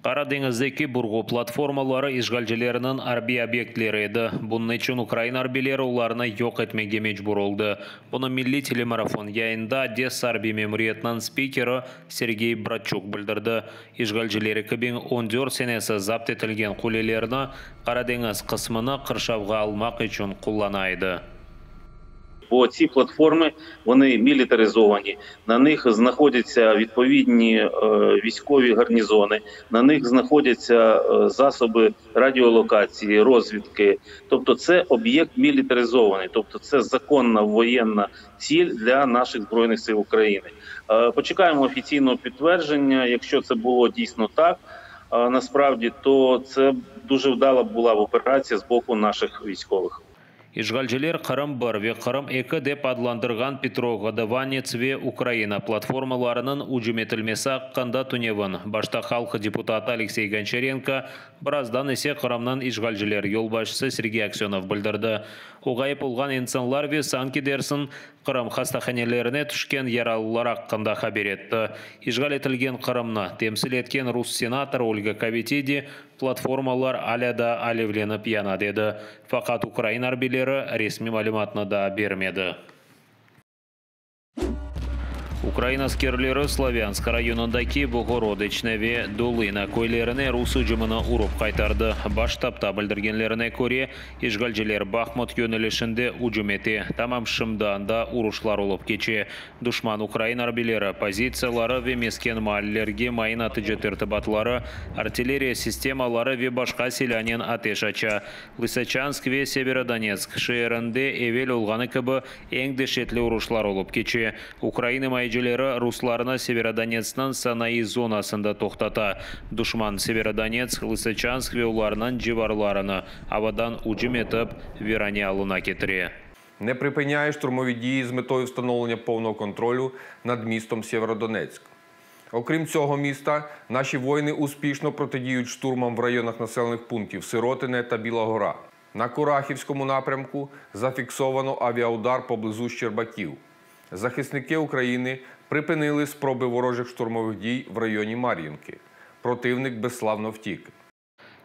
Qara deñizdeki burğu platformaları işğalcilerniñ arbiy obyektleri edi, bunıñ içün ukrain arbiyleri olarnı yoq etmege mecbur oldı. Bunı milliy telemarafon yayınında Odessa arbiy memuriyetiniñ spikeri Sergey Bratçuk bildirdi. İşğalciler 2014 senesi zapt etilgen qulelerni Qara deñiz qısmını qırşavğa almaq içün qullana edi. Бо ці платформи вони мілітаризовані, на них знаходяться відповідні е, військові гарнізони, на них знаходяться е, засоби радіолокації, розвідки. Тобто, це об'єкт мілітаризований, тобто це законна воєнна ціль для наших збройних сил України. Е, Почекаємо офіційного підтвердження. Якщо це було дійсно так, е, насправді то це дуже вдала була б операція з боку наших військових. İşğalciler Qırım 1 ve Qırım 2 dep adlandırğan Petro Ğodovanets ve Ukraina platformalarınıñ ücüm etilmesi aqqında tünevin başta halq deputatı Aleksey Gonçarenko, birazdan ise Qırımnıñ işğalciler yolbaşçısı Sergey Aksönov bildirdi. O ğayıp olğan insanlar ve sanki dersiñ Qırım hastahanelerine tüşken yaralılar aqqında haber etti. İşğal etilgen Qırımnı temsil etken rus senatorı Olga Kovitidi platformalar alâ daa alevlenip yana dedi. Faqat ukrain arbiyleri resmiy malümatnı daa bermedi. Ukrain askerleri Slavyansk rayonındaki Boğorodıçne ve Dolına köylerine rus ücümini urıp qaytardı. Baş ştabda bildirgenlerine köre, işğalciler Bahmut yönelişinde ücüm ete. Tamam şimdi anda uruşlar olıp keçe. Duşman ukrain arbiyleri pozitsiyaları ve mesken maallerge mayın atıcı tertibatları, artilleriya sistemaları ve başqa silânen ateş aça. Lısıçansk ve Severodonetsk şeerinde evel olğanı kibi eñ deşetli uruşlar olıp keçe. Ukrain imayecileri ruslarnı Severodonetskniñ sanayı zonasında toqtata. Duşman Severodonetsk, Lısıçansk ve olarnıñ civarlarını avadan ücüm etip virane alına ketire. Не припиняє штурмові дії з метою встановлення повного контролю над містом Сєвєродонецьк. Окрім цього міста, наші воїни успішно протидіють штурмам в районах населених пунктів Сиротине та Біла Гора. На Курахівському напрямку зафіксовано авіаудар поблизу Щербаків. Захисники України припинили спроби ворожих штурмових дій в районі Мар'їнки. Противник безславно втік.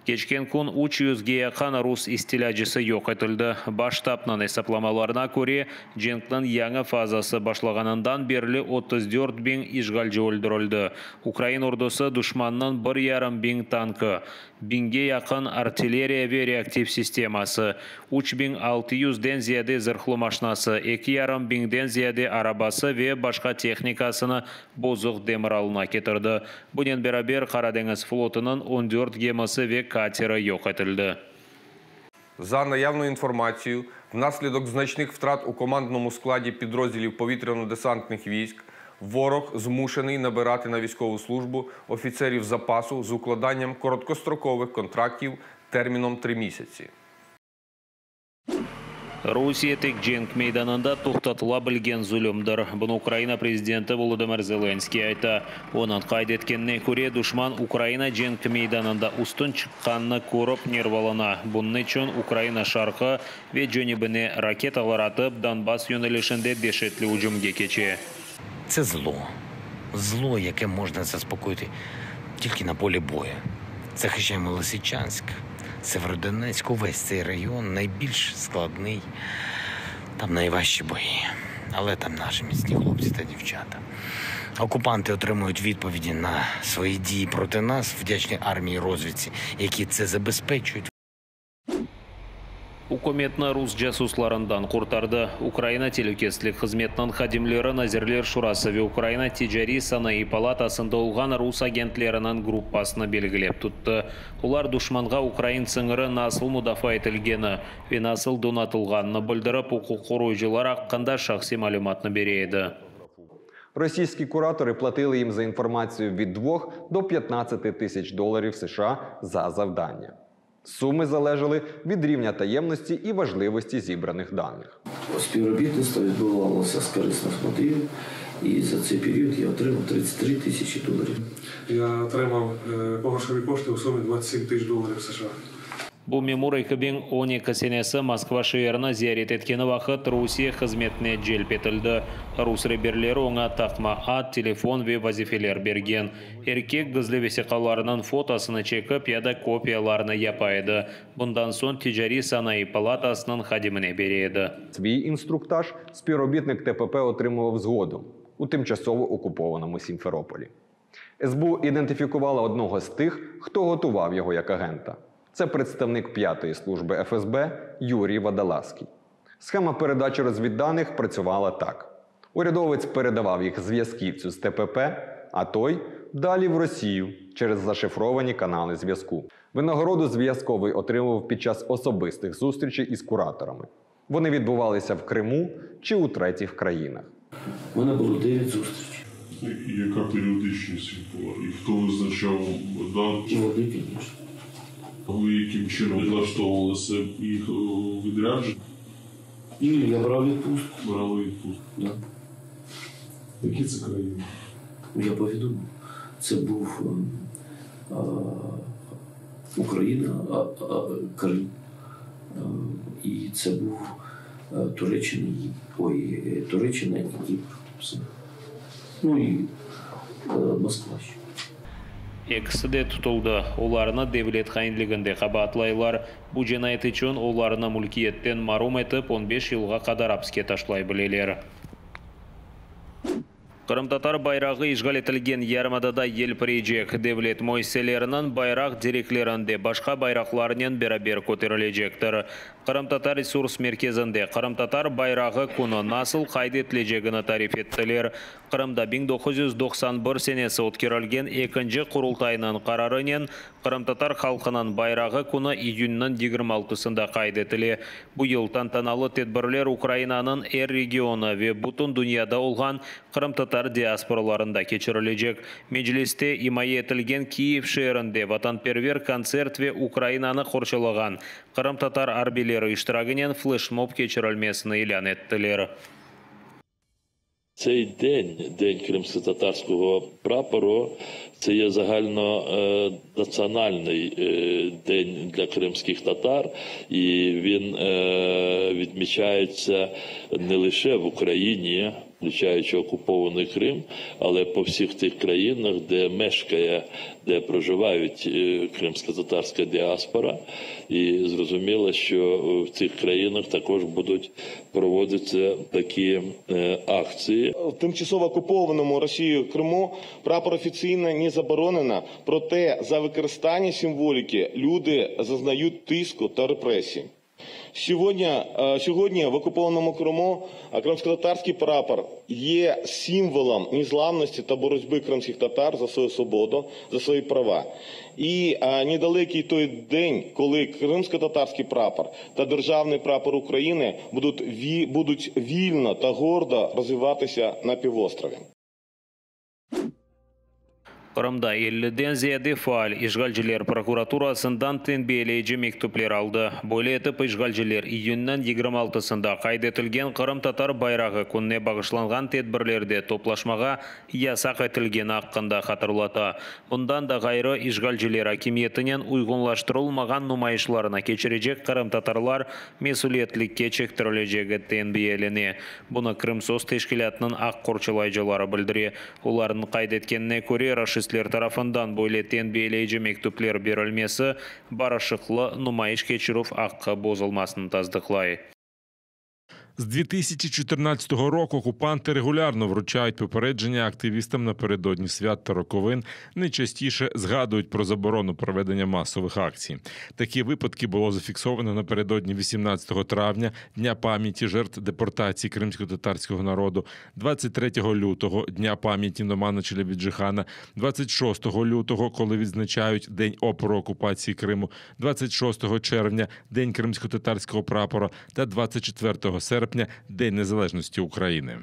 Keçken kün 300-ge yaqın rus istilâcısı yoq etildi. Baş ştabnıñ esaplamalarına köre, cenkniñ yañı fazası başlağanından berli 34 biñ işğalci öldürildi. Ukrain ordusı duşmannıñ 1,5 biñ tankı, biñge yaqın artilleriya ve reaktiv sisteması, 3600-den ziyade zırhlı maşinası, 2,5 biñden ziyade arabası ve başqa tehnikasını bozuq demir alına ketirdi. Bunen beraber Qara deñiz flotunıñ 14 gemisi ve kateri yoq etildi. За наявною інформацією, внаслідок значних втрат у командному складі підрозділів повітряно-десантних військ, ворог змушений набирати на військову службу офіцерів запасу з укладанням короткострокових контрактів терміном 3 місяці. Rusiye tek cenk meydanında toqtatıla bilgen zulumdır. Bunı Ukraina prezidenti Volodımır Zelenskıy ayttı. Onıñ qayd etkenine köre, duşman Ukraina cenk meydanında üstün çıqqanını körip nervalana. Bunıñ içün Ukraina şarqı ve cenübine raketalar atıp, Donbass yönelişinde deşetli ücümge keçe. Це зло. Зло, яке можна заспокоїти тільки на полі бою. Захищаємо Лисичанськ, Северодонецьк, увесь цей район найбільш складний, там найважчі бої. Але там наші міцні хлопці та дівчата. Окупанти отримують відповіді на свої дії проти нас, вдячні армії розвідці, які це забезпечують. Ükümetni rus casuslarından qurtardı. Ukraina telükesizlik hızmetiniñ hadimleri Nazirler Şurası ve Ukraina ticariy sanayı palatasında olğan rus agentleriniñ gruppasını belgilep tuttı. Olar duşmanğa ukrain sıñırı nasıl mudafaa etilgeni ve nasıl donatılğanını bildirip, uquq qoruyıcılar aqqında şahsiy malümatnı bere edi. Російські куратори платили їм за інформацію від 2 до 15 тисяч доларів США за завдання. Суми залежали від рівня таємності і важливості зібраних даних. Співробітництво відбувалося з корисних мотивів, і за цей період я отримав 33 тисячі доларів. Я отримав грошові кошти у сумі 27 тисяч доларів США. Bu memur 2012 senesi Moskva şeerini ziyaret etkeni vaqıt Rusiye hızmetine celp etildi. Rus reberleri oña taqma ad, telefon ve vazifeler bergen. Erkek gizli vesiqalarnıñ fotosını çekip ya da kopiyalarını yapa edi, bundan soñ Ticariy-sanayı palatasınıñ hadimine bere edi. Свій інструктаж співробітник ТПП отримував згодом у тимчасово окупованому Сімферополі. СБУ ідентифікувала одного з тих, хто готував його як агента. Це представник п'ятої служби ФСБ Юрій Водолазький. Схема передачі розвідданих працювала так: урядовець передавав їх зв'язківцю з ТПП, а той далі в Росію через зашифровані канали зв'язку. Винагороду зв'язковий отримував під час особистих зустрічей із кураторами. Вони відбувалися в Криму чи у третіх країнах. У мене було 9 зустрічей. І Яка періодичність їх була? І хто визначав дату? Вони, звісно. Ви яким чином відлаштовувалися їх о, відрядження? Ні, я брав відпустку. Брали відпустку. Да. Які це країни? Я повідомив. Це був е, е, Україна, а, а, Крим. Е, і це був е, Туреччина, і- ой, е, Туреччина і Кіпр. Все. Ну і е, Москва ще. Ekisi de tutuldı. Olarnı devlet hainliginde qabaatlaylar. Bu cinayet içün olarnı mülkiyetten marum etip 15 yılğa qadar apiske taşlay bileler. Qırımtatar bayrağı işğal etilgen yarımadada yelpirecek. Devlet müessiseleriniñ bayraq direklerinde başqa bayraqlarnen beraber köterilecektir. Qırımtatar resurs merkezinde Qırımtatar bayrağı künü nasıl qayd etilecegini tarif ettiler. Qırımda 1991 senesi ötkerilgen ekinci Qurultaynıñ qararınen Qırımtatar halqınıñ bayrağı künü iyünniñ 26-sında qayd etile. Bu yıl tantanalı tedbirler Ukrainanıñ er regionı ve bütün dünyada olğan qırımtatar diasporalarında keçirilecek. Mecliste imaye etilgen Kiyev şeerinde vatanperver kontsert ve Ukrainanı qorçalağan qırımtatar arbiyleri iştiraginen fleşmob keçirilmesini ilân ettiler. Цей день, День кримськотатарського прапору, це є загальнонаціональний день для кримських татар, і він відмічається не лише в Україні, включаючи окупований Крим, але по всіх тих країнах, де мешкає, де проживають кримськотатарська діаспора. І зрозуміло, що в цих країнах також будуть проводитися такі акції. В тимчасово окупованому Росією Криму прапор офіційно не заборонено, проте за використання символіки люди зазнають тиску та репресій. Сьогодні, сьогодні в окупованому Криму кримськотатарський прапор є символом незламності та боротьби кримських татар за свою свободу, за свої права. І недалекий той день, коли кримськотатарський прапор та державний прапор України будуть, будуть вільно та гордо розвиватися на півострові. Qırımda 50-den ziyade faal işğalciler prokuraturasından tenbiyeleyici mektüpler aldı. Böyle etip işğalciler iyünniñ 26-sında qayd etilgen Qırımtatar bayrağı kününe bağışlanğan tedbirlerde toplaşmağa yasaq etilgeni aqqında hatırlata. Bundan da ğayrı işğalciler akimiyetinen uyğunlaştırılmağan numayışlarını keçirecek qırımtatarlar mesüliyetlikke çektirilecegi tenbiyelene. Bunı Krımsos teşkilâtınıñ aq qorçalayıcıları bildire. Olarnıñ qayd etkenine köre, raşistler tarafından böyle tenbiyeleyici mektüpler berilmesi barışıqlı numayış keçirüv aqqı bozulmasını tasdıqlay. З 2014 року окупанти регулярно вручають попередження активістам напередодні свят та роковин. Найчастіше згадують про заборону проведення масових акцій. Такі випадки було зафіксовано напередодні 18 травня, Дня пам'яті жертв депортації кримськотатарського народу, 23 лютого, Дня пам'яті Номана Челебіджихана, 26 лютого, коли відзначають День опору окупації Криму, 26 червня, День кримськотатарського прапора та 24 серпня, День Незалежності України.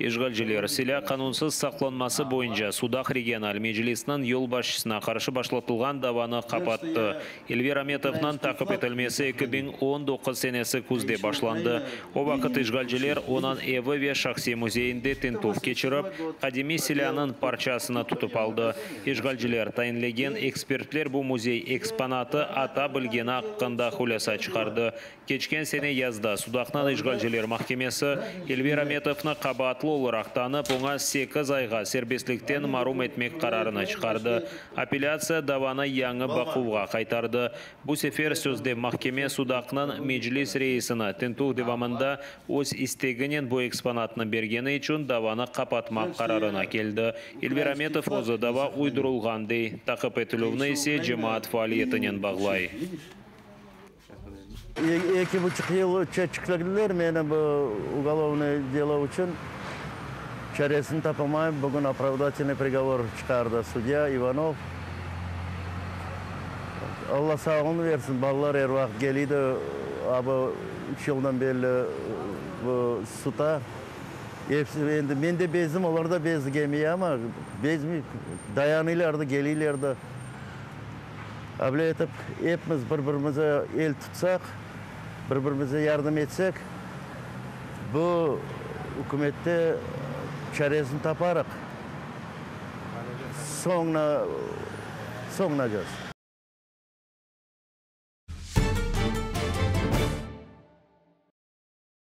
İşğalciler, silâ qanunsız saqlanması boyunca Sudaq regional meclisiniñ yolbaşçısına qarşı başlatılğan davanı qapattı. İlver Ametovnıñ taqip etilmesi 2019 senesi küzde başlandı. O vaqıt işğalciler onıñ evi ve şahsiy müzeyinde tintüv keçirip, qadimiy silânıñ parçasını tutıp aldı. İşğalciler tayinlegen ekspertler bu müzey eksponatı ata bilgeni aqqında hulâsa çıqardı. Keçken sene yazda Sudaqnıñ işğalciler mahkemesi İlver Ametovnı qabaatlı olaraq tanıp, oña sekiz ayğa serbestlikten marum etmek qararını çıqardı. Apellâtsiya davanı yañı baquvğa qaytardı. Bu sefer sözde mahkeme Sudaqnıñ meclis reisini tintüv devamında öz isteginen bu eksponatnı bergeni içün davanı qapatmaq qararına keldi. İlver Ametov özü dava uydurılğan dey, taqip etilüvni ise cemaat faaliyetinen bağlay. 2,5 yıl çektiler meni bu уголовное дело içün. Çaresini tapamayım. Bugün оправдательный приговор çıqardı судья Ivanov. Allah sağlığını versin. Balalar er vaqıt kelidi. Abi 3 yıldan berli bu sudda. Episi endi men de bezdim, olar da bezdi kelmey amma bezmey dayanıylardı, keliylerdi. Öyle etip epimiz bir-birimize el tutsaq, bir-birimize yardım etsek, bu ükümette çaresini taparıq. Soñuna, soñuna.